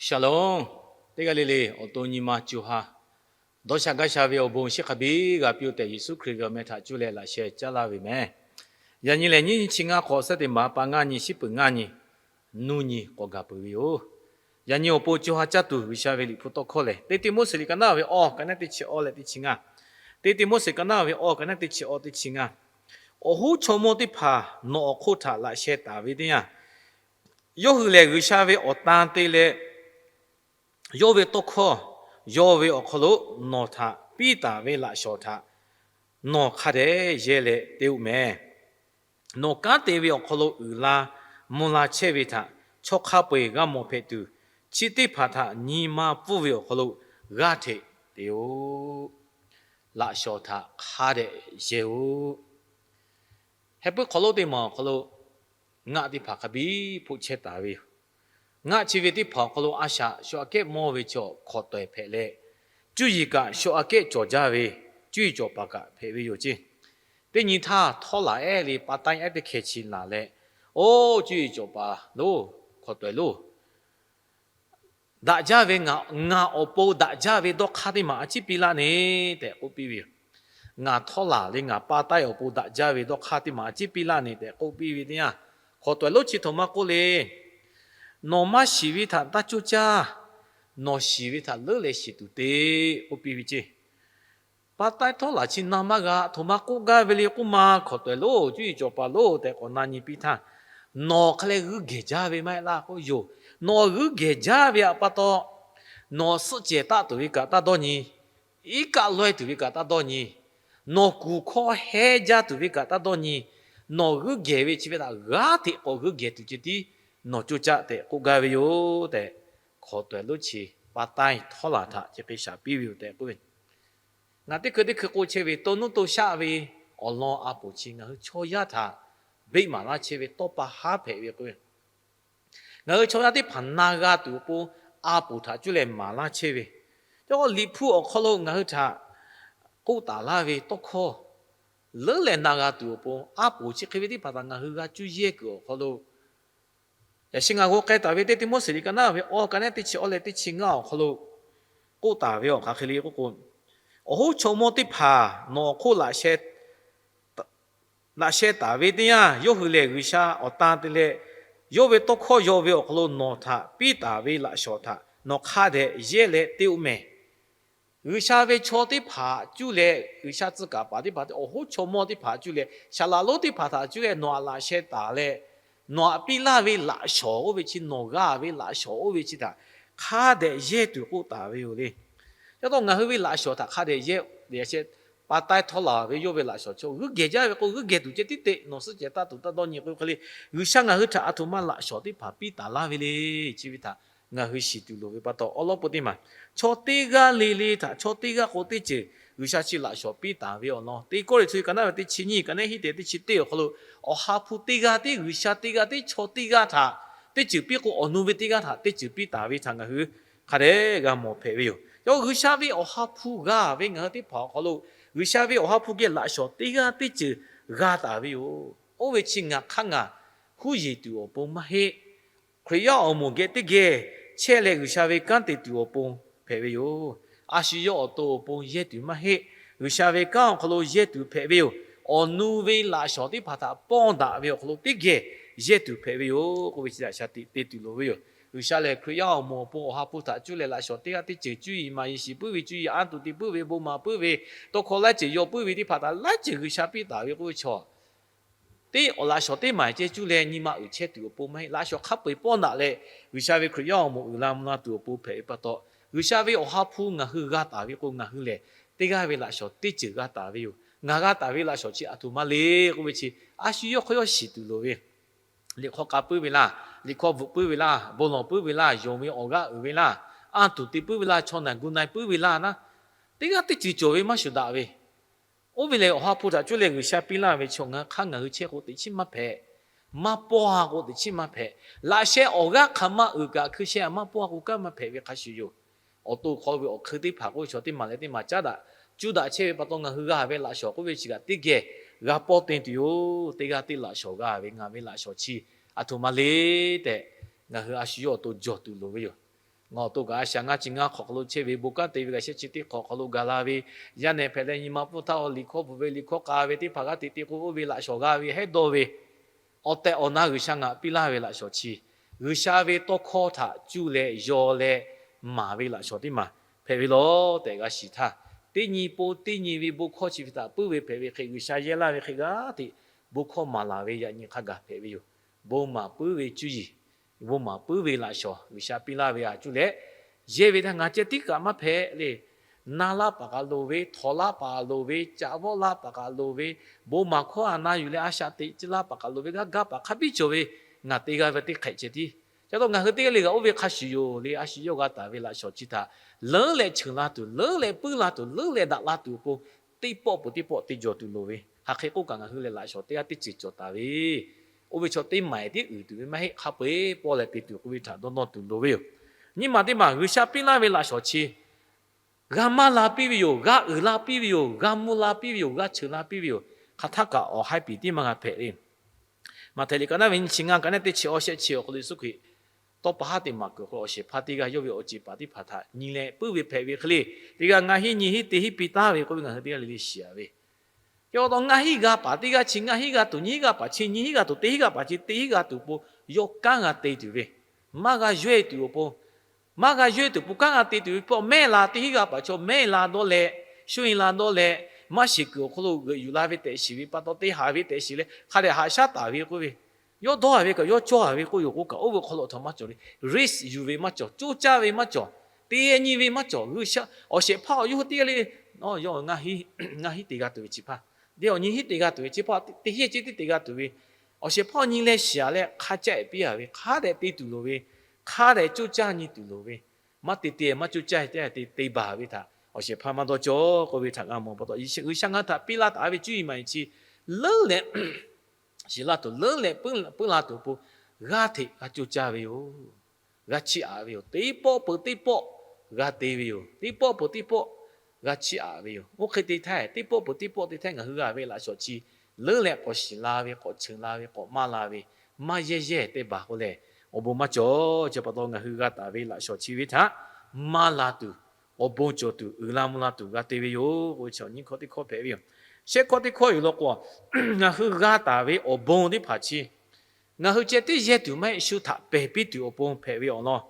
Shalom. Teˇ g'aˇ le le awˬ to nyi ma co ha dawˇ sha gaˇ sha ve awˬ bon chi hk'a biˇ g'a piˇ-oˆ tehꞈ, Yeˍsuˆ Hkriꞈ ve awˬ meh htaꞈ cuˇ leh laꞈ sheh caˉ laˇ ve meh. Yaꞈ nyi lehˬ, nyiˇ nyi chi ngaˇ hk'awꞈ, suhˉ teˇ maˍ pa ngaˇ nyi, shiˉ peuˬ ngaˇ nyi, nuˇ nyi k'awꞈ gaˬ peuˬ ve yoˬ. Yaꞈ nyi awˬ pon co ha caˇ tuˬ G'uiˬsha ve Liꞈ hpu tawˇ hkawˇ lehˬ, Teˇ Tiˆmoˉseˍ liꞈ ka naˉ ve awˬ, ka naˉ teˇ chi awˇ leh teˇ chi ngaˇ. Teˇ Tiˆmoˉseˍ ka naˉ ve awˬ, ka naˉ teˇ chi awˇ teˇ chi ngaˇ. Awˬ hoˉ chaw mawˇ teˇ hpaˍ nawˬ awˬ hk'oˆ htaꞈ laꞈ sheh taˍ ve teˇ yanˇ, yawˇ hui lehˬ G'uiˬsha ve awˬ tan te leh, yawˇ ve tawˇ hkawˇ, yawˇ ve awˬ hk'aw lo nawˬ htaꞈ piˇ taˍ ve laꞈ shawˍ htaꞈ nawˬ hk'a dehꞈ yehˇ leh te-oˆ meh. Nawˬ kanˉ te ve awˬ hk'aw lo uiˍ la mvuh la chehˇ ve htaꞈ chaw hk'a peu-eˬ g'a mawˬ hpehꞈ tuˬ, chi teˇ hpaˍ htaꞈ nyi ma pfuhˇ ve awˬ hk'aw lo g'aˇ hteꞈ te-oˆ. Laꞈ shawˍ htaꞈ hk'a dehꞈ yehˇ-oˆ. Heh puiˉ hk'aw lo teˇ maˬ awˬ hk'aw lo ngaˆ teˇ hpaˍ hk'a biˇ hpoˆ chehˇ taˍ ve yoˬ. Ngaˆ chi ve teˇ hpaˍ awˬ hk'aw lo a shaꞈ shaw aꞈ kehˉ mawˇ ve chaw hk'awꞈ tawehˬ hpehꞈ leh, cuˇ yiˍ kaꞈ shaw aꞈ kehˉ cawˬ jaˇ ve cuˇ yiˍ cawˬ paˍ kaꞈ hpehꞈ ve yoˬ ceˇ. Teˇ nyi htaˇ htawˇ laˬ ehˉ le pa taiˇ ehˉ teˇ hkeh chi laˬ leh, Oˇ cuˇ yiˍ cawˬ paˍ loˬ, hk'awꞈ tawehˬ loˬ, daꞈ jaˇ ve, ngaˬ awˬ pon daꞈ jaˇ ve dawˇ hk'aˇ teˇ maˬ a ciˉ piˇ laˇ ne tehꞈ k'oˆ piˇ ve yoˬ. Ngaˬ htawˇ laˬ le ngaˬ pa taiˇ awˬ pon daꞈ jaˇ ve dawˇ hk'aˇ teˇ maˬ a ciˉ piˇ laˇ ne tehꞈ k'oˆ piˇ ve teˇ yanˇ, hk'awꞈ tawehˬ lonˉ chi htoꞈ ma k'oˆ le, Nawˬ maˇ shiˍ ve htaꞈ taˇ coˇ caˇ. Nawˬ shiˍ ve htaꞈ leuˉ leh shiˍ tuˬ te k'oˆ piˇ ve ceˇ. Pa taiˇ htawˇ laˬ chi na maˇ g'a htoꞈ ma k'oˆ gaˇ ve le k'oˆ ma, hk'awꞈ tawehˬ loˬ, cuˇ yiˍ cawˬ paˍ loˬ tehꞈ k'awꞈ na nyi piˇ htaˇ, Nawˬ hk'a leh g'uiˇ gehˬ jaˇ ve maˇ heˆ laˇ k'oˆ yoˬ. Nawˬ g'uiˇ gehˬ jaˇ ve htaꞈ pa taw, nawˬ suhˆ cehˬ taˆ tuˬ ve kaꞈ taˇ dawˇ nyi, iˉ kaˆ laweh tuˬ ve kaꞈ taˇ dawˇ nyi, nawˬ kuˬ hkawˇ hehnˇ jaˇ tuˬ ve kaꞈ taˇ dawˇ nyi, nawˬ g'uiˇ gehˬ ve chi ve htaꞈ g'aˇ hteꞈ k'awꞈ g'uiˇ gehˬ tuˬ ceh tiˉ nawˬ coˇ caˇ tehꞈ k'oˆ gaˇ ve yoˬ tehꞈ, hk'awꞈ tawehˬ lonˉ chi pa taiˇ htawˇ laˬ htaꞈ chi hk'e shaˍ piˇ ve yoˬ tehꞈ k'oˆ ve. Ngaˬ teˇ hkui teˇ hkui k'oˆ chehˇ ve to nuˇ to shaˆ ve awˬ lawn a poˍ chi ngaˬ hui chaw yaˇ htaꞈ beˆ maˍ laˇ chehˇ ve tawˇ pa haˉ hpehꞈ ve k'o, ngaˬ hui chaw yaˇ teˇ hpaˍ na g'a tuˬ awˬ pon a poˍ htaꞈ cuˇ leh maˍ laˇ chehˇ ve, yawˇ Liꞈ hpu awˬ hk'aw lo ngaˬ hui htaꞈ k'oˆ taˍ laˇ ve tawˇ hkawˇ leuˉ leh na g'a tuˬ awˬ pon a poˍ chi hk'e ve teˇ hpaˍ htaꞈ ngaˬ hui g'a cuˇ yehˇ kuiˬ awˬ hk'aw lo, yaꞈ shi ngaˬ g'aw k'ai taˍ ve Teˇ Tiˆmoˉseˍ liꞈ ka naˉ ve awˬ, ka naˉ teˇ chi awˇ leh teˇ chi ngaˇ awˬ hk'aw lo k'oˆ taˍ ve awˬ hk'aˬ hk'e le k'oˆ k'o, Awˬ hoˉ chaw mawˇ teˇ hpaˍ nawˬ awˬ hk'oˆ laꞈ sheh taˍ ve teˇ yanˇ, yawˇ hui lehˬ G'uiˬsha awˬ tan te leh, yawˇ ve tawˇ hkawˇ yaw ve awˬ hk'aw lo nawˬ htaꞈ piˇ taˍ ve laꞈ shawˍ htaꞈ nawˬ hk'a dehꞈ yehˇ leh te-oˆ meh. G'uiˬsha ve chaw teˇ hpaˍ cuˇ leh, G'uiˬsha tcuh kaˍ paˍ teˇ hpaˍ, awˬ hoˉ chaw mawˇ teˇ hpaˍ cuˇ leh, saˍ laꞈ lonˉ teˇ hpaˍ htaꞈ cuˇ leh nawˬ htaꞈ laꞈ sheh taˍ leh, nawˬ htaꞈ piˇ laˇ ve laꞈ shawˍ oˇ ve chi, nawˬ g'a ve laꞈ shawˍ oˇ ve chi htaꞈ hk'a dehꞈ yehˇ tuˬ k'oˆ taˍ ve yoˬ le. Yaꞈ taw ngaˬ hui ve laꞈ shawˍ htaꞈ hk'a dehꞈ yehˇ, pa taiˇ htawˇ laˬ ve yawˇ ve laꞈ shawˍ chaw g'uiˇ gehˬ jaˇ ve k'o, g'uiˇ gehˬ tuˬ ceh tiˉ te, nawˬ suhˆ cehˬ taˆ tuˬ taˇ dawˇ nyi k'o hk'e le, G'uiˬsha ngaˬ hui htaꞈ aˬ htoꞈ ma laꞈ shawˍ teˇ hpaˍ piˇ taˍ laˇ ve le, chi ve htaꞈ ngaˬ hui shiˍ tuˬ loˍ ve pa taw, awˉ lawˉ peu teˇ maˬ chaw teˇ g'aˇ le le htaꞈ chaw teˇ g'aˇ k'o teˇ ceuˬ G'uiˬsha chi laꞈ shawˍ piˇ taˍ ve awˬ lawn, Teˇ Kawˇrenˍhtuˆ ka naˉ ve teˇ chi nyiˇ, ka naˉ hiˉ te teˇ chi teˇ awˬ hk'aw lo, Awˬ ha hpu teˇ g'aˇ tiˉ G'uiˬsha teˇ g'aˇ tiˉ chaw teˇ g'aˇ htaꞈ teˇ ceuˬ piˇ k'o, awˬ nu ve teˇ g'aˇ htaꞈ teˇ ceuˬ piˇ taˍ ve htaꞈ ngaˬ hui hk'a dehꞈ g'a mawˬ hpehꞈ ve yoˬ. Yawˇ G'uiˬsha ve Awˬ ha hpu g'a ve ngaˬ hui teˇ hpaˍ awˬ hk'aw lo, G'uiˬsha ve Awˬ ha hpu geh laꞈ shawˍ teˇ g'aˇ teˇ ceuˬ g'a taˍ ve yoˬ. Oˇ ve chi ngaˬ hk'aˇ ngaˬ huˉ yeˬ tuˬ awˬ pon maˇ heˆ. Hkriꞈ yaˇ awˬ moˍ geh teˇ geh chehˇ leh G'uiˬsha ve kanˉ te tuˬ awˬ pon hpehꞈ ve yoˬ. A shu yawˇ awˬ to awˬ pon yehˇ tuˬ maˇ heˆ. G'uiˬsha ve kanˉ awˬ hk'aw lo yehˇ tuˬ hpehꞈ ve yoˬ. Awˬ nu ve laꞈ shawˍ teˇ hpaˍ htaꞈ pawˇ daꞈ ve awˬ hk'aw lo teˇ geh yehˇ tuˬ hpehꞈ ve yoˬ k'oˆ ve chi htaꞈ shaˍ tiꞈ te tuˬ loˍ ve yoˬ. G'uiˬsha lehˬ Hkriꞈ yaˇ awˬ moˍ awˬ pon Awˬ ha hpu htaꞈ cuˇ leh laꞈ shawˍ teˇ g'aˇ teˇ ceuˬ cuˇ yiˍ maˍ yiˍ shiˍ puiˉ ve, cuˇ yiˍ anˇ tuˬ te puiˉ ve, bon maˍ puiˉ ve, tawˇ hkawˇ laiˉ ceuˬ yaw puiˉ ve teˇ hpaˍ htaꞈ laiˉ ceuˬ G'uiˬsha piˇ taˍ ve k'oˆ ve chaw teˇ awˬ laꞈ shawˍ teˇ maˬ ceh cuˇ leh nyi ma uiˍ chehˇ tuˬ awˬ pon maˇ heˆ. Laꞈ shawˍ hk'a peu-eˬ pawˇ daꞈ leh G'uiˬsha ve Hkriꞈ yaˇ awˬ moˍ uiˍ la mvuh la tuˬ awˬ pon hpehꞈ ve pa taw, G'uiˬsha ve Awˬ ha hpu ngaˬ hui g'a taˍ ve k'o, ngaˬ hui lehˬ teˇ g'aˇ ve laꞈ shawˍ teˇ ceuˬ g'a taˍ ve yoˬ. Ngaˬ g'a taˍ ve laꞈ shawˍ chi aˬ htoꞈ ma le k'oˆ ve chi, a shu yawˇ hk'aw yawˇ shiˍ tuˬ loˍ ve. Liꞈ hk'aw k'a puiˉ ve laˇ, liꞈ hk'aw bvuhꞈ puiˉ ve laˇ, bon lawˬ puiˉ ve laˇ, yonˍ ve awˬ g'aˇ uiˍ ve laˇ, anˇ tuˬ te puiˉ ve laˇ, chaw naˬ gu na-e puiˉ ve laˇ naˉ, teˇ g'aˇ teˇ ceuˬ cawˬ ve maˇ shuˍ daꞈ ve, oˇ ve lehˬ Awˬ ha hpu htaꞈ cuˇ leh G'uiˬsha piˇ laˇ ve chaw ngaˬ hui hk'aˇ ngaˬ hui chehˇ k'o teꞈ chiˉ maˇ hpehꞈ. Maˇ pawˇ-a k'o teꞈ chiˉ maˇ hpehꞈ. Laꞈ sheh awˬ g'aˇ hk'aˬ ma uiˍ kaꞈ hkui sheh-a maˇ pawˇ-a k'o kanˉ maˇ hpehꞈ ve hk'a shuˍ yoˬ. Awˬ to hk'aw ve awˬ hk'eun teˇ hpaˍ k'oˆ ve chaw teˇ maˬ leh teˇ maˬ caˉ daꞈ cuˇ daꞈ chehˇ ve pa taw ngaˬ hui g'a ve laꞈ shawˍ k'oˆ ve chi kaꞈ teˇ geh g'a pawˇ te tuˬ yoˬ. Teˇ g'aˇ teˇ laꞈ shawˍ g'a ve ngaˬ ve laꞈ shawˍ chi aˬ htoꞈ ma le tehꞈ, ngaˬ hui a shu yawˇ awˬ to jawˬ tuˬ loˍ ve yoˬ. Ngaˬ awˬ to kaꞈ a shaꞈ ngaˇ chi ngaˇ hk'awꞈ hk'aw lo chehˇ ve, bon kanˉ te ve kaꞈ shehˆ chi teˇ hk'awꞈ hk'aw lo gaˬ la ve, yaˇ nehˬ hpehꞈ leh nyi ma pfuhˇ htaˇ awˬ liꞈ hkawˇ bvuhꞈ ve, liꞈ hkawˇ k'a ve teˇ hpaˍ g'aˇ teꞈ te k'o oˇ ve laꞈ shawˍ g'a ve hehˉ dawˇ ve, awˬ tehˬ awˬ na G'uiˬsha ngaˬ piˇ laˇ ve laꞈ shawˍ chi, G'uiˬsha ve tawˇ hkawˇ htaꞈ cuˇ leh yaw leh maˍ ve laꞈ shawˍ teˇ maˬ hpehꞈ ve lawˬ tehꞈ g'a shiˍ htaˇ, teˇ nyi po teˇ nyi ve bon hkawˇ chi ve htaꞈ puiˉ ve hpehꞈ ve hk'e, G'uiˬsha yehˇ laˇ ve hk'e g'aˇ hteꞈ bon hkawˇ maˍ laˬ ve yaꞈ nyi hk'a gaˬ hpehꞈ ve yoˬ. Bon maˍ puiˉ ve cuˇ yiˍ, bon maˍ puiˉ ve laꞈ shawˍ G'uiˬsha piˇ laˇ ve a cuˇ leh, yehˇ ve htaˇ ngaˬ ceh tiˉ kaꞈ maˇ hpehꞈ le. Na laˇ paˍ kaꞈ loˍ ve, htawnˍ laˇ paˍ loˍ ve, caꞈ vawˆ laˇ paˍ kaꞈ loˍ ve, bon maˍ hkawˇ a na yuˬ leh a shaꞈ teꞈ ciˇ laˇ paˍ kaꞈ loˍ ve, g'aˇ gaˇ paˍ hk'a biˇ cawˬ ve, ngaˬ te g'a ve teˇ hk'ehꞈ ceh tiˉ. Ca taw ngaˬ hui teˇ g'aˇ le g'a oˇ ve hk'a shuˍ yoˬ le, a shu yawˇ g'a taˍ ve laꞈ shawˍ chi htaꞈ leuˉ leh cheuˬ la tuˬ, leuˉ leh puiˉ la tuˬ, leuˉ leh daꞈ la tuˬ awˬ pon, teˇ pawˆ peuˬ teˇ pawˆ te jawˬ tuˬ loˍ ve. Hk'aˬ hk'e k'oˆ kaꞈ ngaˬ hui lehˬ laꞈ shawˍ teˇ g'aˇ teˇ ceuˬ cawˬ taˍ ve, oˇ ve chaw teˇ maˬ teˇ uiˍ tuˬ ve maˇ heˆ, hk'a peu-eˬ pawˆ leh te tuˬ k'oˆ ve htaꞈ dawˇ nawˇ tuˬ loˍ ve yoˬ. Nyi ma teˇ maˬ G'uiˬsha piˇ laˇ ve laꞈ shawˍ chi g'a maˇ la piˇ ve yoˬ, g'a uiˍ la piˇ ve yoˬ, g'a mvuh la piˇ ve yoˬ, g'a cheuˬ la piˇ ve yoˬ. Hk'aˬ htaˇ kaꞈ awˬ haiˉ piˍ tiˉ maˇ g'a hpehꞈ le. Maꞈhtehˍ liꞈ ka naˉ ve nyi chi ngaˇ, ka naˉ teˇ chi awˇ shehˆ chi awˬ hk'aw lo suhˉ hk'e, tawˇ pa haˉ teꞈ maˍ kuiˬ awˬ hk'aw lo awˬ shehˍ hpaˇ teˇ g'aˇ yawˇ ve awˬ ceˬ paˍ teˇ hpaˍ htaꞈ nyi leh puiˉ ve hpehꞈ ve hk'e le, teˇ g'aˇ ngaˇ hinˉ nyi hinˉ te hinˉ piˇ taˍ ve k'oˆ ve ngaˬ hui teˇ g'aˇ le le shiˍ a ve. Yaꞈ hk'aˇ ngaˇ hinˉ g'a paˍ teˇ g'aˇ chi ngaˇ hinˉ g'aˇ tuˬ, nyi hinˉ g'aˇ paˍ chi nyi hinˉ g'aˇ tuˬ, te hinˉ g'aˇ paˍ chi te hinˉ g'aˇ tuˬ awˬ pon yawˇ kanˉ g'a te tuˬ ve, maˇ g'a yawehˇ tuˬ awˬ pon, maˇ g'a yawehˇ tuˬ awˬ pon kanˉ g'a te tuˬ ve, pawˆ mehˆ la teˇ hinˉ g'aˇ paˍ chaw mehˆ la dawˇ leh, shu e la dawˇ leh, maˇ shiˍ kuiˬ awˬ hk'aw lo g'euꞈ yuˬ la ve tehꞈ shiˍ ve pa taw, te haꞈ ve tehꞈ shiˍ leh hk'a dehꞈ haꞈ shaˉ taˍ ve k'oˆ ve, yawˇ dawˇ a ve kaꞈ yawˇ cawˇ a ve k'oˆ yoˬ k'o kaꞈ, oˇ ve hk'aw lo htaꞈ maˇ cawˬ le. Risk yuˬ ve maˇ cawˬ, coˇ caˇ ve maˇ cawˬ, te nyi ve maˇ cawˬ. G'uiˬsha awˬ shehˍ hpaˇ awˬ yawˇ hui teˇ g'aˇ le, yawˇ ngaˇ hinˉ te g'a tuˬ ve chi hpaˇ, de awˬ nyi hinˉ te g'a tuˬ ve chi hpaˇ, teˇ hinˉ ceh tiˉ te g'a tuˬ ve, awˬ shehˍ hpaˇ nyi leh shiˍ a leh hk'a caˆ piˇ a ve, hk'a dehꞈ te tuˬ loˍ ve, hk'a dehꞈ coˇ caˇ nyi tuˬ loˍ ve, maˇ te te maˇ coˇ caˇ te te te baˬ ve htaꞈ awˬ shehˍ hpaˇ maˇ dawˇ cawˬ k'oˆ ve htaꞈ g'a mawˬ pa taw, G'uiˬsha ngaˬ hui htaꞈ piˇ laˇ taˍ ve cuˇ yiˍ maˍ yiˍ chi leuˉ leh shiˍ laˇ tuˬ, leuˉ leh puiˉ la tuˬ awˬ pon g'aˇ hteꞈ g'a coˇ caˇ ve yoˬ. G'a chiˇ aꞈ ve yoˬ. Teˇ pawˆ peuˬ teˇ pawˆ g'a te ve yoˬ. Teˇ pawˆ peuˬ teˇ pawˆ g'a chiˇ aꞈ ve yoˬ. Oˇ hk'e te htaˇ, teˇ pawˆ peuˬ teˇ pawˆ te htaˇ ngaˬ hui g'a ve laꞈ shawˍ chi leuˉ leh k'awꞈ shiˍ la ve, k'awꞈ cheuˬ la ve, k'awꞈ maˇ la ve, maˇ yehˇ yehˇ teˇ baˬ k'o lehˬ, awˬ bon maˇ cawˬ. Chi pa taw ngaˬ hui g'a taˍ ve laꞈ shawˍ chi ve htaꞈ maˇ la tuˬ, awˬ bon cawˬ tuˬ, uiˍ la mvuh la tuˬ g'a te ve yoˬ k'o, chaw nyiˇ hkawˇ teˇ hkawˇ hpehꞈ ve yoˬ. Shehˆ hkawˇ teˇ hkawˇ yoˬ law k'o, ngaˬ hui g'a taˍ ve awˬ bon teˇ hpaˍ chi ngaˬ hui ceh tiˉ yehˇ tuˬ maˇ heˆ, shu htaꞈ pehˬ piˇ tuˬ awˬ pon hpehꞈ ve awˬ lawn.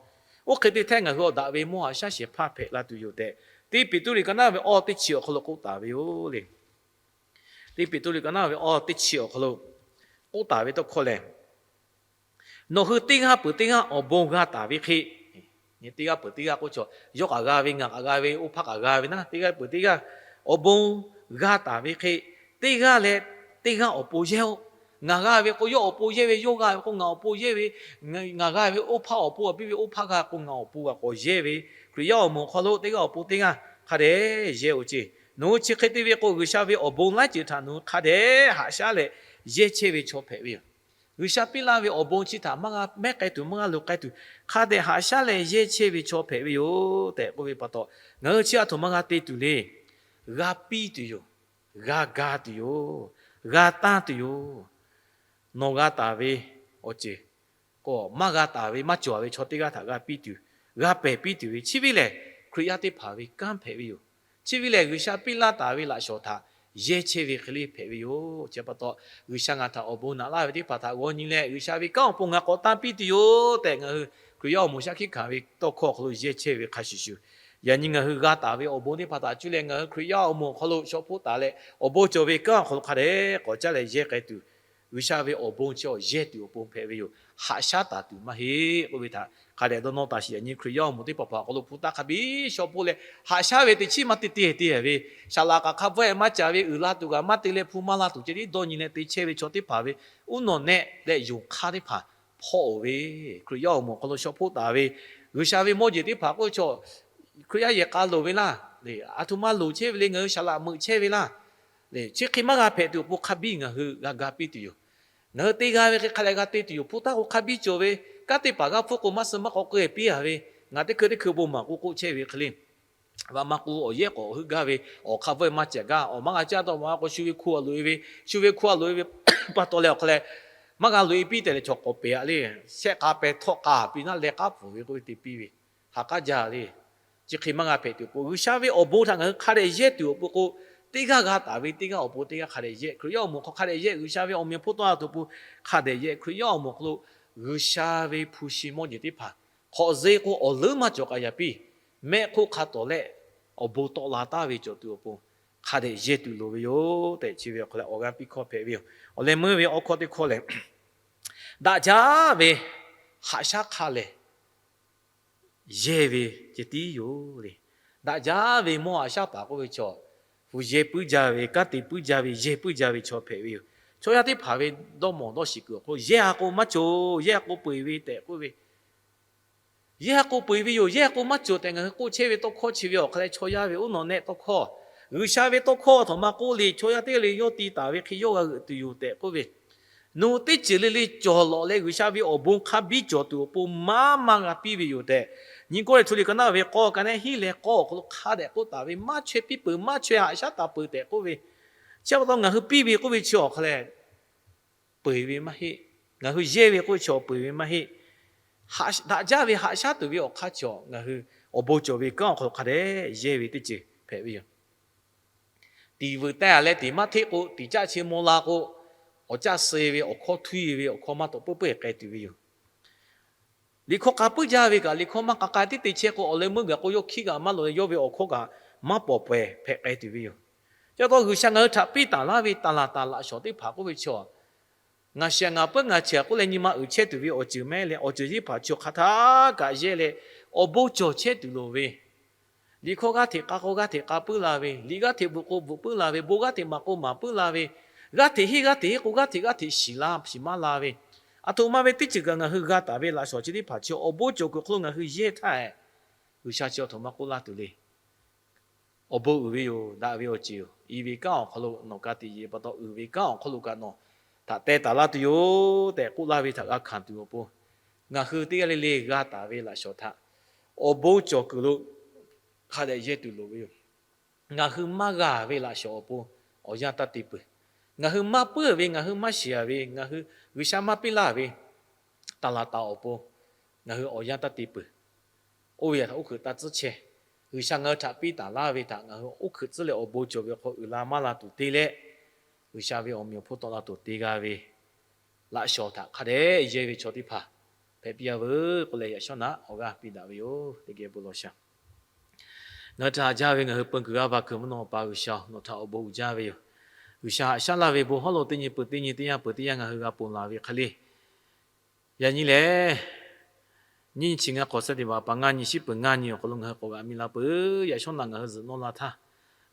Oˇ hk'e te htaˇ ngaˬ hui awˬ daꞈ ve mawˇ haꞈ shaˉ shehˍ hpaˇ hpehꞈ la tuˬ yoˬ tehꞈ, Tiˇ Peˍtruˆ liꞈ ka naˉ ve awˇ teˇ chi awˬ hk'aw lo k'oˆ taˍ ve yoˬ le. Tiˇ Peˍtruˆ liꞈ ka naˉ ve awˇ teˇ chi awˬ hk'aw lo k'oˆ taˍ ve tawˇ hkawˇ lehˬ, nawˬ hui teˇ g'aˇ peuˬ teˇ g'aˇ awˬ bon g'a taˍ ve hk'e, teˇ g'aˇ peuˬ teˇ g'aˇ k'oˆ chaw, yawˇ kaꞈ g'a ve, ngaˬ kaꞈ g'a ve, oˇ hpaˇ kaꞈ g'a ve naˉ, teˇ g'aˇ peuˬ teˇ g'aˇ awˬ bon g'a taˍ ve hk'e, teˇ g'aˇ leh teˇ g'aˇ awˬ pon yehˇ-oˆ. Ngaˬ g'a ve k'o yawˇ awˬ pon yehˇ ve, yawˇ g'a ve k'o ngaˬ awˬ pon yehˇ ve, ngaˬ g'a ve oˇ hpaˇ awˬ pon a piˇ ve, oˇ hpaˇ g'a k'o ngaˬ awˬ pon g'a k'awꞈ yehˇ ve, Hkriꞈ yaˇ awˬ moˍ awˬ hk'aw lo teˇ g'aˇ awˬ pon teˇ g'aˇ hk'a dehꞈ yehˇ-oˬ ceˇ. Nawˬ hui chi hk'e te ve k'o, G'uiˬsha ve awˬ bon laiˉ ceuˬ htaꞈ nawˬ hui hk'a dehꞈ haꞈ shaˉ leh yehˇ chehˇ ve chaw hpehꞈ ve yoˬ. G'uiˬsha piˇ laˇ ve awˬ bon chi htaꞈ maˇ g'a mehˉ k'ai tuˬ, maˇ g'a loꞈ k'ai tuˬ, hk'a dehꞈ haꞈ shaˉ leh yehˇ chehˇ ve chaw hpehꞈ ve yoˬ tehꞈ k'oˆ ve pa taw, ngaˬ hui chi a htoꞈ ma g'a te tuˬ le. G'a piˇ tuˬ yoˬ. G'a ga tuˬ yoˬ. G'a tanˇ tuˬ yoˬ. Nawˬ g'a taˍ ve awˬ ceuˬ k'o, maˇ g'a taˍ ve maˇ cawˬ ve chaw teˇ g'aˇ htaꞈ g'a piˇ tuˬ, g'a pehˬ piˇ tuˬ ve chi ve lehˬ, Hkriꞈ yaˇ teˇ hpaˍ ve kanˉ hpehꞈ ve yoˬ. Chi ve lehˬ, G'uiˬsha piˇ laˇ taˍ ve laꞈ shawˍ htaꞈ yehˇ chehˇ ve hk'e le hpehꞈ ve yoˬ. Chi pa taw, G'uiˬsha ngaˬ htaꞈ awˬ bon naꞈ laˇ ve teˇ hpaˍ htaꞈ g'aw nyi leh, G'uiˬsha ve kanˉ awˬ pon ngaˬ k'awꞈ tanˇ piˇ tuˬ yoˬ tehꞈ, ngaˬ hui Hkriꞈ yaˇ awˬ moˍ shaˉ hkiˆ hkanˍ ve tawˇ hkawˇ awˬ hk'aw lo yehˇ chehˇ ve hk'a shuˍ shuˍ, yaꞈ nyi ngaˬ hui g'a taˍ ve awˬ bon teˇ hpaˍ htaꞈ cuˇ leh ngaˬ hui Hkriꞈ yaˇ awˬ moˍ awˬ hk'aw lo shawˍ hpoˆ taˍ leh, awˬ bon cawˬ ve kanˉ awˬ hk'aw lo hk'a dehꞈ k'awꞈ caˇ leh yehˇ k'ai tuˬ, G'uiˬsha ve awˬ bon chi awˬ yehˇ tuˬ awˬ pon hpehꞈ ve yoˬ. Haꞈ shaˉ taˍ tuˬ maˇ heˆ k'oˆ ve htaꞈ hk'a dehꞈ dawˇ nawˇ taˍ sheˍ. Yaꞈ nyi Hkriꞈ yaˇ awˬ moˍ teˇ hpaˍ hpaˍ awˬ hk'aw lo hpu taˇ hk'a biˇ shawˍ hpoˆ leh haꞈ shaˉ ve teˇ chiˉ maˇ te te te ve, saˍ laꞈ kaꞈ hk'a bvuhˆ-e maˇ caˍ ve, uiˍ la tuˬ kaꞈ maˇ te leh hpu maˇ la tuˬ ceh tiˉ dawˇ nyi leh te chehˇ ve chaw teˇ hpaˍ ve uˉ nawˬ nehˆ leh yonˍ hk'aˇ teˇ hpaˍ hpawˇ-oˬ ve, Hkriꞈ yaˇ awˬ moˍ awˬ hk'aw lo shawˍ hpoˆ taˍ ve, G'uiˬsha ve mawˇ jeˬ teˇ hpaˍ k'oˆ ve chaw, Hkriꞈ yaˇ yehˬ k'a loˍ ve laˇ, a htoꞈ ma loˍ chehˇ ve le, ngaˬ hui saˍ laꞈ meuꞈ chehˇ ve laˇ le, chi hk'e maˇ g'a hpehꞈ tuˬ awˬ pon hk'a biˇ ngaˬ hui g'a ga piˇ tuˬ yoˬ. Ngaˬ hui te g'a ve hk'e hk'a leh g'a te tuˬ yoˬ. Hpu taˇ k'o hk'a biˇ cawˬ ve, kanˉ teˇ hpaˍ g'aˇ hpfuhˇ k'o maˇ suh maˇ k'awꞈ k'oˆ-e piˇ-a ve, ngaˬ teˇ hkui teˇ hkui bon maˍ k'oˆ k'oˆ chehˇ ve hk'e le. Vaꞈ maˇ k'o awˬ yehˉ k'awꞈ heuˆ gaˇ ve, awˬ hk'a bvuhˆ-e maˇ caˍ gaˇ, awˬ maˇ g'a caˇ taw maˇ k'o shu ve hku a loꞈ-e ve, shu ve hku a loꞈ-e ve pa taw leh awˬ hk'a leh maˇ g'a loꞈ-e piˇ tehꞈ leh chaw k'awꞈ pehˬ-a le. Shehˆ k'a pehˬ htawˆ k'a piˇ naˉ leh k'aˉ pfuhˍ ve k'oˆ ve te piˇ ve, ha k'aˉ jaˇ le. Chi hk'e maˇ g'a hpehꞈ tuˬ awˬ pon, G'uiˬsha ve awˬ bon htaꞈ ngaˬ hui hk'a dehꞈ yehˇ tuˬ awˬ pon k'o, teˇ g'aˇ g'a taˍ ve teˇ g'aˇ awˬ pon teˇ g'aˇ hk'a dehꞈ yehˇ, Hkriꞈ yaˇ awˬ moˍ hk'aw hk'a dehꞈ yehˇ, G'uiˬsha ve awˬ meꞈ awˬ hponˇ tawˆ la tuˬ awˬ pon hk'a dehꞈ yehˇ, Hkriꞈ yaˇ awˬ moˍ hk'aw lo G'uiˬsha ve hpu shi mawˇ jeˬ teˇ hpaˍ hk'awꞈ zeˇ k'o awˬ leuˉ maˇ cawˬ k'ai yaꞈ piˇ, mehˆ hk'oˆ hk'a tawˍ leh awˬ bon tawˆ la taˍ ve cawˬ tuˬ awˬ pon hk'a dehꞈ yehˇ tuˬ loˍ ve yoˬ tehꞈ, chi ve awˬ hk'aw leh awˬ g'aˇ piˇ hkawˇ hpehꞈ ve yoˬ. Awˬ leh meuˇ ve awˬ hkawˇ teˇ hkawˇ lehˬ, daꞈ jaˇ ve haꞈ shaˉ hk'a lehˬ yehˇ ve ceh tiˉ yoˬ le. Daꞈ jaˇ ve mawˇ haꞈ shaˉ paˍ k'oˆ ve chaw, hpu yehˇ puiˉ jaˇ ve, kanˉ te puiˉ jaˇ ve, yehˇ puiˉ jaˇ ve chaw hpehꞈ ve yoˬ. Chaw yaˇ teˇ hpaˍ ve dawˇ mawˬ dawˇ shiˍ kuiˬ awˬ hk'aw lo yehˇ ha k'o maˇ cawˬ, yehˇ ha k'o peu eˬ ve tehꞈ k'oˆ ve, yehˇ ha k'o peu eˬ ve yoˬ, yehˇ ha k'o maˇ cawˬ tehꞈ ngaˬ hui k'oˆ chehˇ ve tawˇ hkawˇ chi ve awˬ hk'aw leh, chaw yaˇ ve uˉ nawˬ nehˆ tawˇ hkawˇ, G'uiˬsha ve tawˇ hkawˇ a htoꞈ ma k'oˆ le, chaw yaˇ teˇ g'aˇ le yawˇ te taˍ ve hk'e yawˇ g'a g'euꞈ tuˬ yoˬ tehꞈ k'oˆ ve, nawˬ hui teˇ ceuˬ le le cawˬ lawꞈ leh G'uiˬsha ve awˬ bon hk'a biˇ cawˬ tuˬ awˬ pon maˇ maˇ g'a piˇ ve yoˬ tehꞈ, Nyiˇ Kawˇrenˍhtuˆ liꞈ ka naˆ ve k'awˇ ka nehˉ hiˉ leh k'awˇ awˬ hk'aw lo hk'a dehꞈ k'oˆ taˍ ve, maˇ chaweh piˇ peuˬ, maˇ chaweh haꞈ shaˉ taˍ peuˬ tehꞈ k'oˆ ve, chi pa taw ngaˬ hui piˇ ve k'oˆ ve chi awˬ hk'aw leh peu eˬ ve maˇ heˆ. Ngaˬ hui yehˇ ve k'oˆ ve chaw peu eˬ ve maˇ heˆ. Daꞈ jaˇ ve haꞈ shaˉ tuˬ ve awˬ hk'aˇ chaw ngaˬ hui awˬ bon cawˬ ve kanˉ awˬ hk'aw lo hk'a dehꞈ yehˇ ve teˇ ceuˬ hpehꞈ ve yoˬ. Tiˍ veuꞈ teh a leh tiˍ maˇ hteˆ k'o, tiˍ caˆ chi maw la k'o, awˬ caˆ suh ve awˬ hkawˇ htuiˇ ve awˬ hkawˇ maˇ tawꞈ puiˉ puiˉ k'ai tuˬ ve yoˬ. Liꞈ hkawˇ k'a puiˉ jaˇ ve kaꞈ, liꞈ hkawˇ maˇ k'a k'ai tiˉ te chehˇ k'o, awˬ leh meuˇ gaˬ k'o yawˇ hkiˉ kaꞈ maˇ loꞈ leh, yawˇ ve awˬ hkawˇ kaꞈ maˇ pawˍ pawehˬ hpehꞈ k'ai tuˬ ve yoˬ. Chi pa taw G'uiˬsha ngaˬ hui htaꞈ piˇ taˍ laˇ ve taˍ laˍ taˍ laꞈ shawnˍ teˇ hpaˍ k'oˆ ve chaw, ngaˬ shiˍ ngaˬ peuˉ ngaˬ chi a k'oˆ leh nyi ma uiˍ chehˇ tuˬ ve awˬ ceuˬ mehˉ leh, awˬ ceuˬ yeˇ hpaˍ chi hk'aˬ htaˇ kaꞈ yehˇ leh awˬ bon cawˬ chehˇ tuˬ loˍ ve, liꞈ hkawˇ g'aˇ hteꞈ k'a k'o g'aˇ hteꞈ k'a puiˉ la ve, liꞈ g'aˇ hteꞈ bvuhꞈ k'o bvuhꞈ puiˉ la ve, bon g'aˇ hteꞈ maˍ k'o maˍ puiˉ la ve, g'aˇ hteꞈ henˇ g'aˇ hteꞈ henˇ k'o g'aˇ hteꞈ g'aˇ hteꞈ shiˍ la shiˍ maˇ la ve, a htoꞈ ma ve teˇ ceuˬ kaꞈ ngaˬ hui g'a taˍ ve laꞈ shawnˍ chi teˇ hpaˍ chi awˬ bon cawˬ kuiˬ awˬ hk'aw lo ngaˬ hui yehˇ htaˇ, G'uiˬsha chi a htoꞈ ma k'oˆ laˇ tuˬ le. Awˬ bon uiˍ ve yoˬ, daꞈ ve awˬ ceuˬ yoˬ. I ve kanˉ awˬ hk'aw lo nawˬ ka tiꞈ yeˬ pa taw, uiˍ ve kanˉ awˬ hk'aw lo kaꞈ nawˬ htaꞈ teh taˍ laˇ tuˬ yoˬ tehꞈ k'oˆ laˇ ve htaꞈ g'a hkanˍ tuˬ awˬ pon, ngaˬ hui teˇ g'aˇ le le g'a taˍ ve laꞈ shawnˍ htaꞈ awˬ bon cawˬ kuiˬ lo hk'a dehꞈ yehˇ tuˬ loˍ ve yoˬ. Ngaˬ hui maˇ g'a ve laꞈ shawnˍ awˬ pon awˬ yanˇ taˇ te peuˬ. Ngaˬ hui maˇ puiˉ ve, ngaˬ hui maˇ shiˍ ve, ngaˬ hui G'uiˬsha maˇ piˇ laˇ ve taˍ laˍ taˍ awˬ pon ngaˬ hui awˬ yanˇ taˇ te peuˬ. Oˇ ve htaꞈ oˉ hkeuꞈ taˇ tcuhˉ chehˇ. G'uiˬsha ngaˬ hui htaꞈ piˇ taˍ laˇ ve htaꞈ ngaˬ hui oˉ hkeuꞈ tcuhˉ leh awˬ bon cawˬ ve awˬ hk'aw uiˍ la maˇ la tuˬ te leh, G'uiˬsha ve awˬ meꞈ awˬ hponˇ tawˆ la tuˬ te g'a ve laꞈ shawnˍ htaꞈ hk'a dehꞈ yehˇ ve chaw teˇ hpaˍ hpehꞈ piˇ a veuˬ k'oˆ leh, yaꞈ shawˉ naꞈ awˬ g'aˇ piˇ daꞈ ve yoˬ. Teˇ geh bon lawˬ shaˍ. Ngaˬ hui htaꞈ haꞈ jaˇ ve ngaˬ hui peu kuiˬ g'aˇ va kuiˬ mvuhˇ naw awˬ pa G'uiˬsha, nawˬ htaꞈ awˬ bon uiˍ jaˇ ve yoˬ. G'uiˬsha haꞈ shaˉ laˇ ve bon hawˉ lo teˇ nyi peuˬ teˇ nyi teˇ yanˇ peuˬ teˇ yanˇ ngaˬ hui g'a ponˬ laˬ ve hk'e le, yaꞈ nyi lehˬ, nyiˇ nyi chi ngaˇ k'awꞈ sehˉ teˇ hpaˍ pa ngaˇ nyi shiˉ peuˬ ngaˇ nyi awˬ hk'aw lo ngaˬ hui k'awꞈ g'aꞈ mi la peuˬ. Yaꞈ shawˉ naꞈ ngaˬ hui zuhꞈ nawˇ la htaˇ,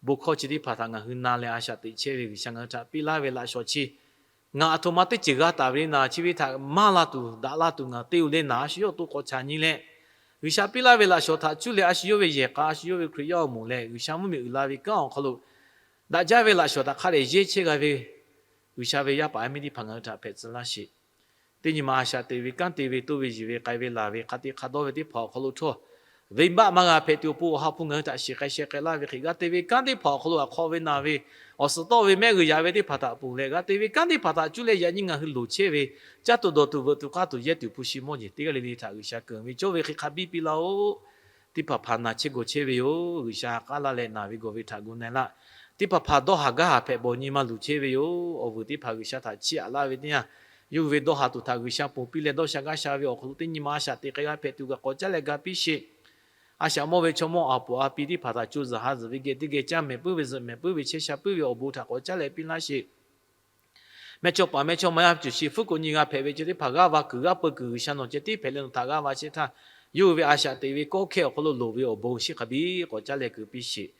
bon hkawˇ chi teˇ hpaˍ htaꞈ ngaˬ hui na leh a shaꞈ teꞈ chehˇ ve G'uiˬsha ngaˬ hui htaꞈ piˇ laˇ ve laꞈ shawnˍ chi ngaˬ a htoꞈ ma teˇ ceuˬ g'a taˍ ve le naˍ, chi ve htaꞈ maˇ la tuˬ daꞈ la tuˬ ngaˬ te-o le naˍ, a shu yawˇ awˬ to k'awꞈ chaꞈ nyi leh, G'uiˬsha piˇ laˇ ve laꞈ shawnˍ htaꞈ cuˇ leh a shu yawˇ ve yehˬ k'a, a shu yawˇ ve Hkriꞈ yaˇ awˬ moˍ leh G'uiˬsha mvuhˇmiˬ uiˍ la ve kanˉ awˬ hk'aw lo daꞈ jaˇ ve laꞈ shawnˍ htaꞈ hk'a dehꞈ yehˇ chehˇ g'a ve G'uiˬsha ve yaˇ paˍ yaˇ miˇ teˇ hpaˍ ngaˬ hui htaꞈ hpehꞈ tcuh laˇ sheˍ. Teˇ nyi ma a shaꞈ teꞈ ve kanˉ te ve toˇ ve yiˬ ve k'ai ve laˬ ve hk'a te hk'a dawˇ ve teˇ hpaˍ awˬ hk'aw lo htawˇ, venˇbaˆ maˇ g'a hpehꞈ tuˬ awˬ pon Awˬ ha hpu ngaˬ hui htaꞈ shiˍ k'ai sheh k'ai laˇ ve hk'e, g'a te ve kanˉ teˇ hpaˍ awˬ hk'aw lo aꞈ hk'aw ve naˬ ve awˬ suhˍ tawˆ ve mehˆ g'uiˬ yaꞈ ve teˇ hpaˍ htaꞈ ponˬ leh, g'a te ve kanˉ teˇ hpaˍ htaꞈ cuˇ leh yaꞈ nyi ngaˬ hui loˍ chehˇ ve caˇ tuˬ dawˬ tuˬ veuꞈ tuˬ k'aˇ tuˬ yehˇ tuˬ hpu shi mawˇ jeˬ teˇ g'aˇ le le htaꞈ G'uiˬsha keunˍ ve cawˇ ve hk'e hk'a biˇ piˇ laˇ-oˆ. Teˇ hpaˍ hpaˍ naˬ chehˇ gawˬ chehˇ ve yoˬ. G'uiˬsha ha k'aˉ laˇ leh naˬ ve gawˬ ve htaꞈ gu na-e laˇ. Teˇ hpaˍ hpaˍ dawˇ haˍ gaˇ haˍ hpehꞈ bawˬ nyi ma luˬ chehˇ ve yoˬ. Awˬ vuiˬ teˇ hpaˍ G'uiˬsha htaꞈ chiˇ aꞈ laˇ ve teˇ yanˇ, yawˇ hui ve dawˇ haˍ tuˬ htaꞈ G'uiˬsha ponˬ piˇ leh dawˇ sha gaˇ sha ve awˬ hk'aw lo teˇ nyi ma a shaꞈ teꞈ k'ai g'a hpehꞈ tuˬ kaꞈ k'awꞈ caˉ leh ga piˇ sheˍ. A shaꞈ mawˇ ve chaw mawˇ a poˍ a pi teˇ hpaˍ htaꞈ co zuhˬ ha zuhˬ ve geh teˇ geh caˇ mehˍ puiˉ ve zuhꞈ mehˍ puiˉ ve chehˇ sha puiˉ ve awˬ bon htaꞈ k'awꞈ caˉ leh piˇ laˇ sheˍ. Mehˇchawˇpaˍ mehˇchawˇma yaˇ cawˬ sheˍ hpfuhˇ k'o nyi g'a hpehꞈ ve ceh teˇ hpaˍ g'aˇ va kuiˬ g'aˇ peu kuiˬ G'uiˬsha nawˬ ceh tiˉ hpehꞈ leh nawˬ htaꞈ g'aˇ va chehˇ htaˇ, yawˇ hui ve a shaꞈ teꞈ ve kawˆ hkehˇ awˬ hk'aw lo loˍ ve awˬ bon shiˉ hk'a biˇ k'awꞈ caˉ leh keu piˇ sheˍ.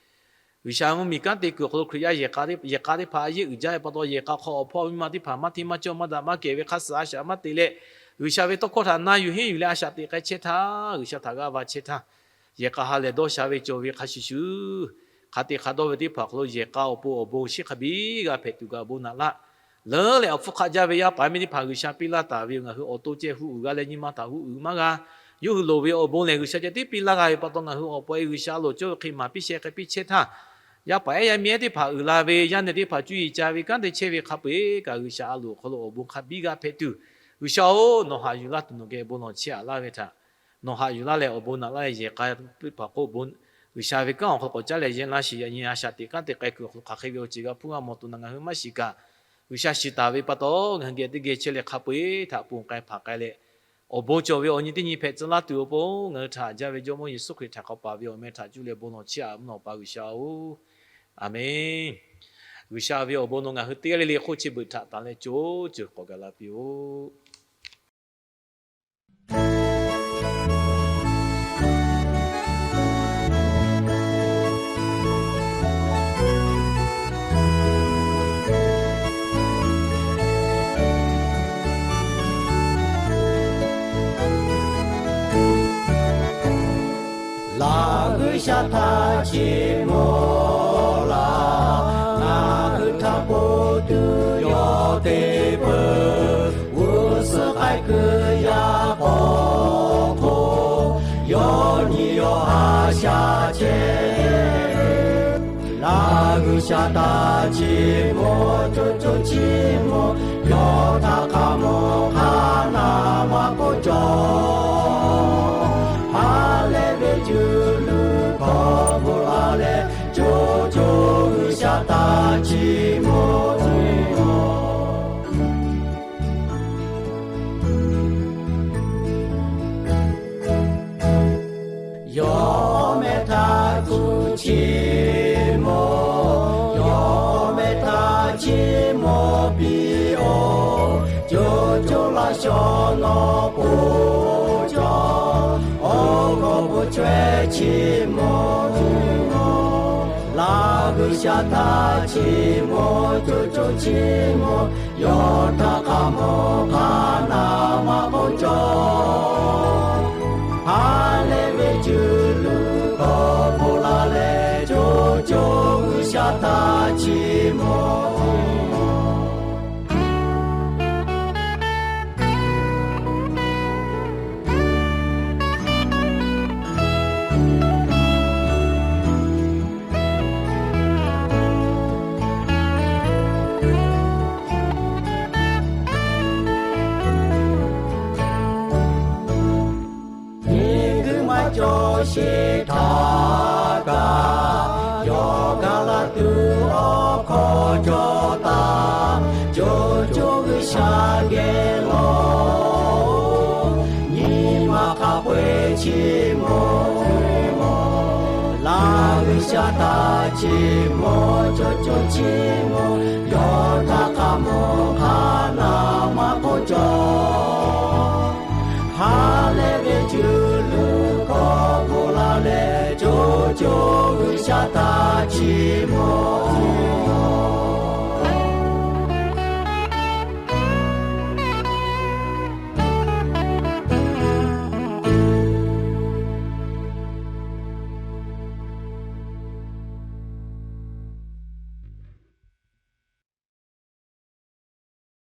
G'uiˬsha mvuhˇmiˬ kanˉ te kuiˬ awˬ hk'aw lo Hkriꞈ yaˇ yehˬ k'a teˇ hpaˍ a yeˇ uiˍ jaˇ ve pa taw, yehˬ k'a hk'aw awˬ hpawˇ miˇ ma teˇ hpaˍ maˇ hteˇ maˇ cawˇ maˇ daꞈ maˇ kehˬ ve hk'a suhˍ a shaꞈ maˇ teꞈ leh, G'uiˬsha ve tawˇ hkawˇ htaꞈ na yuˬ henˇ yuˬ leh a shaꞈ teꞈ k'ai chehˇ htaˇ, G'uiˬsha htaꞈ g'aˇ va chehˇ htaˇ, yehˬ k'a ha lehˬ dawˇ sha ve cawˬ ve hk'a shuˍ shuˍ, hk'a te hk'a dawˇ ve teˇ hpaˍ awˬ hk'aw lo yehˬ k'a awˬ pon awˬ bon shiˉ hk'a biˇ g'a hpehꞈ tuˬ kaꞈ bon naꞈ laˇ. Leuˉ leh awˬ hpfuhˇ hk'aˆ jaˇ ve yaˇ paˍ miˇ teˇ hpaˍ G'uiˬsha piˇ laˇ taˍ ve yoˬ. Ngaˬ hui awˬ to ceh hu uiˍ g'a leh nyi ma htaꞈ hu uiˍ maˇ g'a. Yawˇ hui loˍ ve awˬ bon lehˬ G'uiˬsha ceh tiˉ piˇ laˇ g'a ve pa taw, ngaˬ hui awˬ pon e G'uiˬsha loˍ cawˇ ve hk'e maˍ piˇ sheh k'ai piˇ chehˇ htaˇ, yaˇ paˍ ehˉ yaˇ miˇ ehˉ teˇ hpaˍ uiˍ la ve, yaˇ nehˬ teˇ hpaˍ cuˇ yiˍ ca ve kanˉ te chehˇ ve hk'a peu-eˬ kaꞈ, G'uiˬsha a loˍ awˬ hk'aw lo awˬ bon hk'a biˇ g'a hpehꞈ tuˬ, G'uiˬsha-oˬ, nawˬ haꞈ yuˬ laˇ tuˬ nawˬ geh bon lawˬ chehˇ aꞈ laˇ ve htaꞈ nawˬ haꞈ yuˬ laˇ leh awˬ bon naꞈ laˇ leh yehˬ k'a puiˉ hpaˍ hk'oˆ bon, G'uiˬsha ve kanˉ awˬ hk'aw k'awꞈ caˉ leh yehˬ laˇ shiˍ yaꞈ nyi a shaꞈ teꞈ k'aˉ te k'ai kuiˬ awˬ hk'aˬ hk'e ve awˬ ceuˬ g'a hpuˇ g'a mawˬ tuˬ naˬ ngaˬ hui maˇ shiˍ kaꞈ, G'uiˬsha shiˍ taˍ ve pa taw ngaˬ hui geh teˇ geh chehˇ leh hk'a peu-eˬ htaꞈ ponˬ k'ai hpanˍ k'ai leh, awˬ bon cawˬ ve awˬ nyi teˇ nyi hpehꞈ tcuh laˇ tuˬ awˬ pon ngaˬ hui htaꞈ haꞈ jaˇ ve Jawˇmawˇ Yeˍsuˆ Hkriꞈ htaꞈ hk'aw paˍ ve awˬ meh htaꞈ cuˇ leh bon lawˬ chiˇ aꞈ mvuhˇ naw pa G'uiˬsha-oˬ, Aˍmenˇ. G'uiˬsha ve awˬ bon nawˬ ngaˬ hui teˇ g'aˇ le le hk'oˆ chi beuꞈ htaꞈ tanˬ leh co ceuˬ k'awꞈ gaˬ la piˇ-oˆ. Laꞈ G'uiˬsha htaꞈ chiˇ mvuh laˇ. Ngaˬ hui htaꞈ po tuˬ yawˇ te peuˬ. G'uˇ suhˍ k'ai kuiˬ yaˇ k'aw hk'oˆ, yawˇ nyi yawˇ ha sha chehˇ. Laꞈ G'uiˬsha htaꞈ chiˇ mvuh, co co chiˇ mvuh, yawˇ htaꞈ hk'a mvuh hk'a naˬ maˇ k'oˆ cawˬ. Ha lehˬ ve cuˇ luˬ hkawˇ bvuhꞈ la leh, co co G'uiˬsha htaꞈ chiˇ mvuh. Yawˇ meh htaꞈ kuˬ chiˇ mvuh, yawˇ meh htaꞈ chiˇ mvuh piˇ-oˆ. Co co laˇ shawˍ nawˉ po cawˬ, awˬ g'awˇ po chaweh chiˇ mvuh. Laꞈ G'uiˬsha htaꞈ chiˇ mvuh, co co chiˇ mvuh, yawˇ htaꞈ hk'a mvuh hk'a naˬ maˇ k'oˆ cawˬ. Ha lehˬ ve cuˇ luˬ hkawˇ bvuhꞈ la leh, co co G'uiˬsha htaꞈ chiˇ mvuh. Nyi kuiˬ maˇ cawˬ sheˍ htaˇ kaꞈ, yawˇ gaˬ la tuˬ awˬ hkawˇ cawˬ taˍ. Co co G'uiˬsha geh lawˬ-oˬ, nyi ma hk'a peu-eˬ chiˇ mvuh. Laꞈ G'uiˬsha htaꞈ chiˇ mvuh, co co chiˇ mvuh, yawˇ htaꞈ hk'a mvuh hk'a naˬ maˇ k'oˆ cawˬ. Ha lehˬ ve cuˇ luˬ hkawˇ bvuhꞈ la leh, co co G'uiˬsha htaꞈ chiˇ